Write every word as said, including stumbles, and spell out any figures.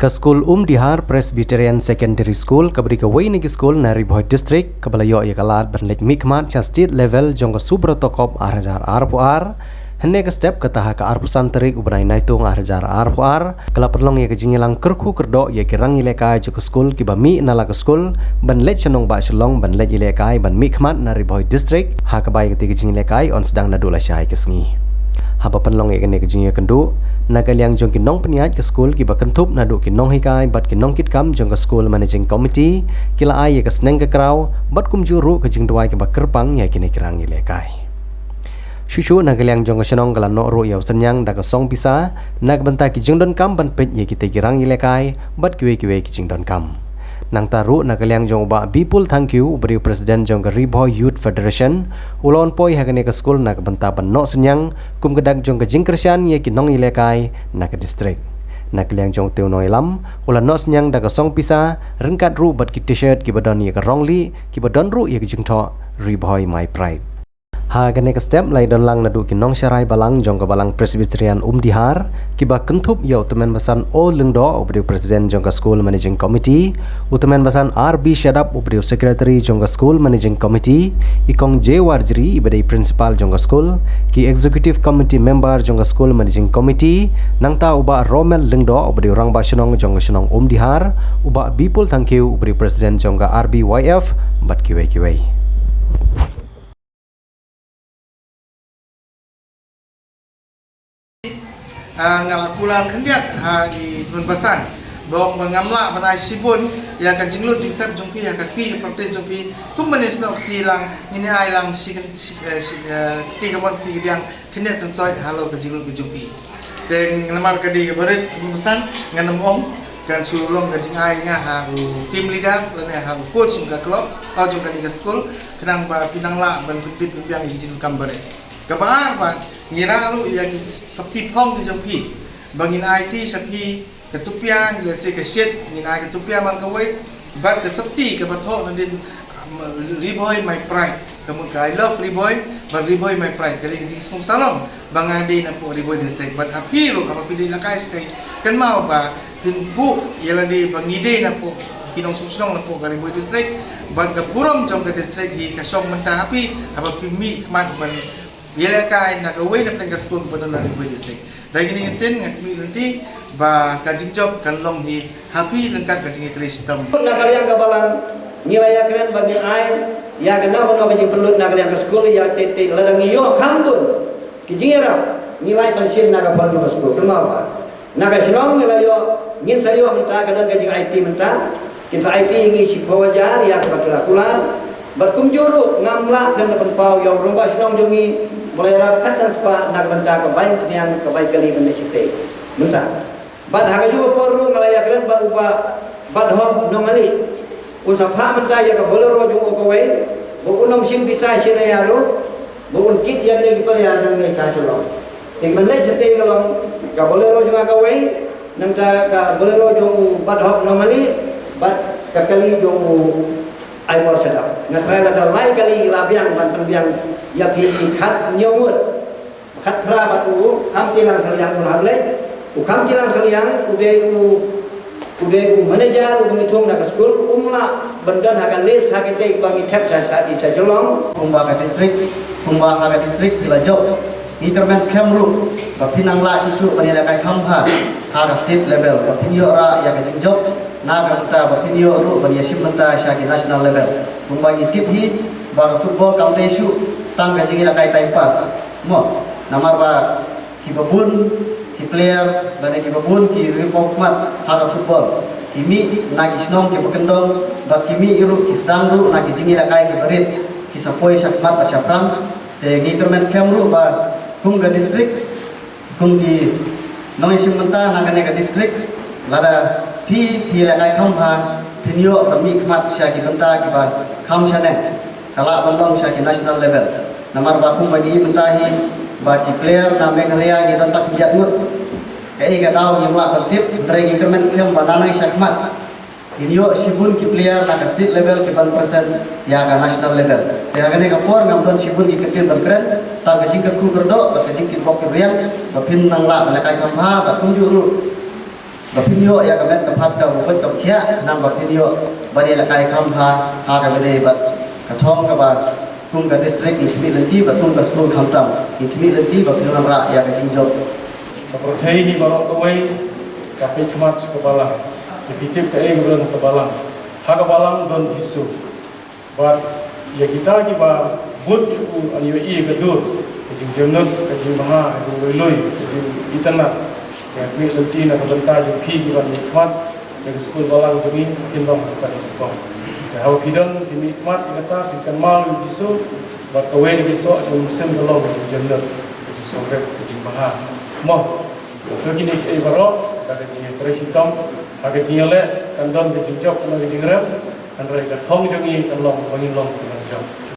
Ka skul Umdihar Presbyterian Secondary School, kaba dei kawei na ki skul na Ri Bhoi District, kaba la ïoh ïa ka lad ban leit mihkhmat sha state level jong ka Subrata Cup ar hajar arphew ar, hynne ka step kata ha ka arphew san tarik u bnai Naitung ar hajar arphew ar, ka la pynlong ïa ka jingïalang kyrkhu kyrdoh ïa ki rangïalehkai jong ka skul kiba mih na la ka skul ban leit sha nongbah Shillong ban leit ïalehkai ban mihkhmat na Ri Bhoi District, ha kaba ïa katei ka jingïalehkai yn sdang naduh lashai ka sngi. Haba pynlong ïa kane ka jingïakynduh, na ka liang jong ki nongpynïaid ka skul kiba kynthup naduh ki nonghikai bad ki nongkitkam jong ka skul managing committee, ki la ai ïa ka sneng ka kraw bad kumjuh ruh ka jingduwai kaba kyrpang ïa kine ki rangïalehkai. Shuh shuh na ka liang jong ka shnong ka la noh ruh ïa u synñiang da ka song pisa na ka bynta ki jingdonkam ban peit ïa kitei ki rangïalehkai bad kiwei kiwei ki jingdonkam. Nangta ruh na ka liang jong u Bah Bipul Thangkhiew, uba dei u president jong ka Ri Bhoi Youth Federation, u la wan poi ha kane ka skul na ka bynta ban noh synñiang kum ka dak jong ka jingkyrshan ïa ki nongïalehkai na ka district. Na ka liang jong utei u nongïalam, u la noh synñiang da ka song pisa ryngkat ruh bad ki t-shirt kiba don ïa ka rong lieh, kiba don ruh ïa ka jingthoh Ri Bhoi My Pride. Ha kane ka step la ïadon lang naduh ki nongsharai balang jong ka Balang Presbyterian Umdihar, kiba kynthup ïa u Tymmen Basan O Lyngdoh, uba dei u president jong ka School Managing Committee, u Tymmen Basan R B Shadap, uba dei u secretary jong ka School Managing Committee, i Kong J Warjri, iba dei principal jong ka skul, ki executive committee member jong ka School Managing Committee, nangta u Bah Romel Lyngdoh, uba dei u rangbah shnong jong ka shnong Umdihar, u Bah Bipul Thangkhiew, uba dei u president jong ka R B Y F, bad kiwei kiwei. Ah, nga la kular khyndiat ha i Tymmen Basan ba ong ba ngam lah ban ai shibun ïa ka jinglut jingsep jong phi ha ka sngi ka practice jong phi, kumba ne snoh kti lang ngin ai lang shi, shi, eh, shi, eh, kti kamon kti kadiang khyndiat kan soi halor ka jinglut ka jong phi. Te namar ka dei kaba rit Tymmen Basan, ngan ym ong, kan shu long ka jingai nga ha u team leader lane ha u coach jong ka club, ha jong kane ka skul, khnang ba phi nang lah ban pynbit pynbiang ïa ki jingkam ba rit. Kaba ar pat, ngi rah ruh ïa ki sopti phong ki jong phi ba ngin aiti sha phi ka tupia, lehse ka shit, ngin ai ka tupia mar kawei, bad ka sopti kaba thoh nadien, um, Ri Bhoi My Pride, ka mut ka I love Ri Bhoi, bad Ri Bhoi My Pride, ka dei ka jingsngewsarong ba nga dei na poh Ri Bhoi District, bad ha phi ruh haba phi dei lakai shatei, kynmaw ba phin buh ïa lade ba ngi dei na poh ki nongshong shnong na poh ka Ri Bhoi District, bad ka burom jong ka district hi ka shong mynta ha phi, haba phi mihkhmat ban ïalehkai na kawei na pdeng ka skul ba don ha Ri Bhoi District. Da kine ki ktien nga khmih lynti ba ka jingjop kan long hi ha phi ryngkat ka jingïatrei shitom. Na ka liang ka balang ngi la ïakren ba ngin ai ïa kano kano ka jingpynlut na ka liang ka skul ïa tei tei lada ngi ïoh kham bun ki jingïarap ngi la ai ban shim na ka phang jong ka skul. Kynmaw ba na ka shnong ngi la ïoh, ngin sa ïoh mynta ka don ka jingaiti mynta. Kin sa aiti ïa ngi shiphew hajar ïa kaba ki la kular. Bad kumjuh ruh ngam lah kan da pynpaw ïa u rangbah shnong jong ngi ba la ïarap khatsan spah na ka bynta ka bai pynïang ka bai kali ban leit shatei mynta. Bad ha kajuh ka por ruh nga la ïakren bad u Bah Badhop Nongmali. Un sa phah mynta ïa ka Bolero jong u kawei ba un ym shim pisa shisha ruh. Ba un kit ïa kine ki player nangne sha Shillong. Te ban leit shatei ka long ka Bolero jong nga kawei, nangta ka Bolero jong u Badhop Nongmali bad ka kali jong u Aibor Shadap. Nga tharai lada lai kali la biang ban pynbiang ïa phi ki khathynñiew ngut. Khatphra bad u Khamtilang Saliang, un hap leit. U Khamtilang Saliang u dei u, u dei u manager u ba ngi thung na ka skul, um lah ban don ha ka list ha kitei ba ngi thep sha, sha, sha Shillong. Kumba ka district, kumba ha ka district ki la jop. Ngi kyrmen skhem ruh ba phin nang lah shuh shuh ban ïalehkai kham bha ha ka state level, ba phin ïoh rah ïa ka jingjop na ka bynta ba phin ïoh ruh ban ïashim bynta sha ki national level. Kumba ngi tip hi ba ka football kam dei shuh tang ka jingïalehkai time pass. Mo, namar ba kiba bun ki player lane kiba bun ki riewpawkhmat ha ka football ki mih na ki shnong kiba kyndong, bad ki mih ruh ki sdang ruh na ki jingïalehkai kiba rit, ki sa poi shakhmat bad shaphrang. Te ngi kyrmen skhem ruh ba kum ka district, kum ki nongïashim bynta na kane ka district, lada phi, phi ïalehkai kham bha, phin ïoh ban mihkhmat sha ki bynta kiba kham shane. Ka lah ban long sha ki national level. Namar ba kumba ngi mynta hi ba ki player na Meghalaya ngi don tang khyndiat ngut. Kaei ka daw ngim lah ban tip, hynrei ngi kyrmen skhem ba nangne shakhmat ngin ïoh shibun ki player na ka state level ki ban present ïa ka national level. Te ha kane ka por ngam don shibun ki kyntien ban kren, tang ka jingkyrkhu kyrdoh bad ka jingkitbok kitrwiang ba phin nang lah ban lehkai kham bha bad kumjuh ruh Ba phin ïoh ïa ka met ka phad ka bukut ka khiah, namar ba phin ïoh ban ïalehkai kham bha ha kaba ïadei bad ka thong kaba kum ka district ngi khmih lynti bad kum ka skul khamtam ngi khmih lynti ba phin wanrah ïa ka jingjop. Ka pyrthei hi baroh kawei ka peit khmat sha ka balang. Te phi tip kaei kaba don ha ka balang? Ha ka balang don Jisu. Bad ïa kita kiba bud ïa u, yn ïohi ïa ka dur, ka jingjemnud, ka jingbha, ka jingluilui, ka jingitynnad. Ïa, khmih lynti na ka bynta jong phi kiban mihkhmat ïa ka skul balang jong ngi, phin long ha kata ka rukom. Te haba phi don, phi mihkhmat ïa kata, phin kynmaw ïa u Jisu. Bad kawei na ki soh jong u Mynsiem ka long ka jingjemnud, ka jingsngewrep, ka jingbha. Mo, to kine kiei baroh, da ka jingïatrei shitom, ha ka jingïaleh kan don ka jingjop, kan don ka jingrem. Hynrei ka thong jong ngi kan long ba ngin long ki nongjop.